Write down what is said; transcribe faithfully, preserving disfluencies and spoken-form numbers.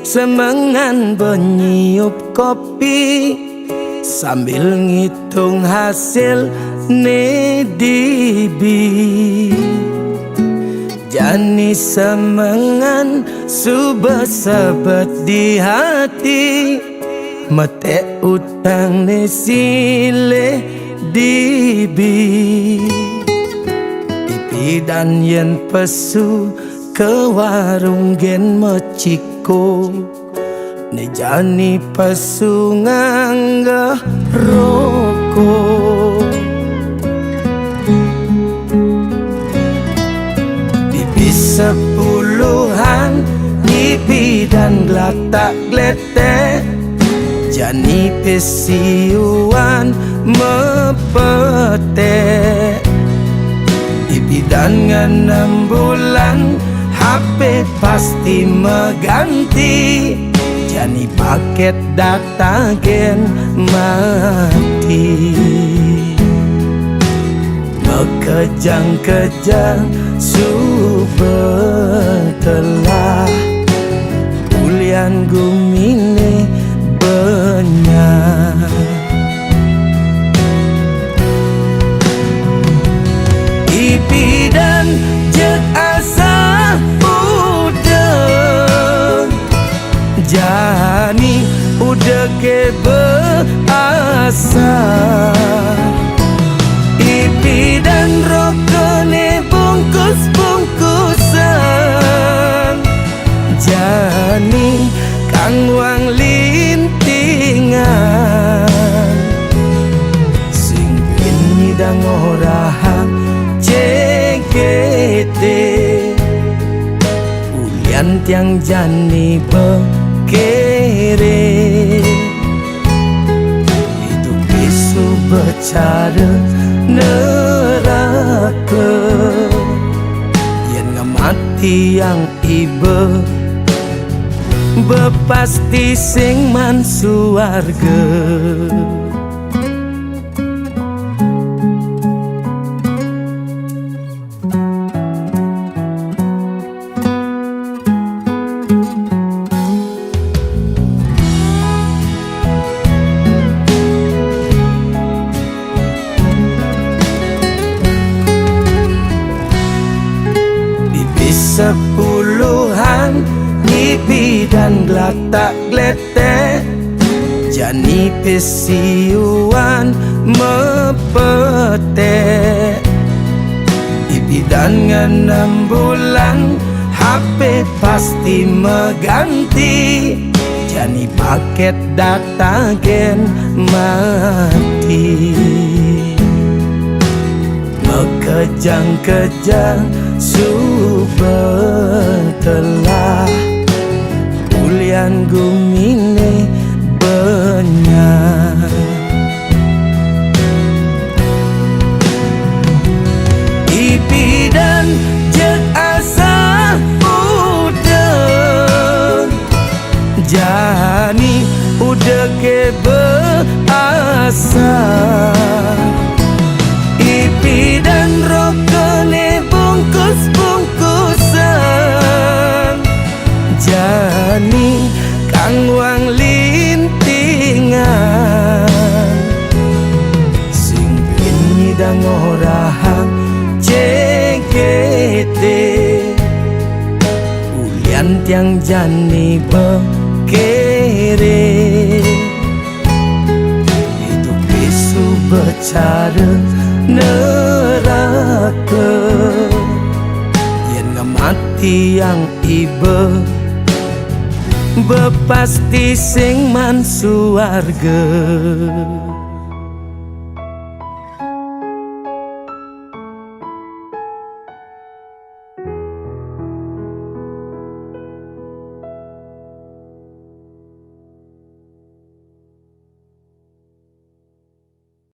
Semengan benyiup kopi sambil ngitung hasil ne dibi. Jani semengan suba sebet di hati, mete utang ne silih dibi. Ipidan yen pesu ke warung gen meciko, ne jani pesu ngangge roko. Pipis sepuluhan, ipidan glatak gletek, jani pisiuan mepetek. Ipidan ngenem bulan, hape pasti meganti, jani paket data gen mati. Mekejang-kejang suba telah, ulian gumine benya. Ipidan jeg asah uda, jani uda ke beasah. Ipidan rokone bungkus-bungkusan, jani kangwang lintingan. Sing pin nyidang orahang C G T, ulian tiang jani bekere. Idup isu becara neraka, yen ngematiang iba, bepasti sing maan suarga. Pipis sepuluhan, ipidan glatak gletek, jani pisiuan mepetek. Ipidan ngenem bulan, hape pasti meganti, jani paket data gen mati. Mekejang-kejang suba telah, ulian gumine benya. Ipidan jeg asah uda, jani uda ke beasah. Ipidan rokone bungkus-bungkusan, jani kangwang lintingan. Sing pin nyidang orahang C G T, ulian tiang jani bekere. Idup isu becara neraka, yen ngematiang iba, bepasti sing maan suarga.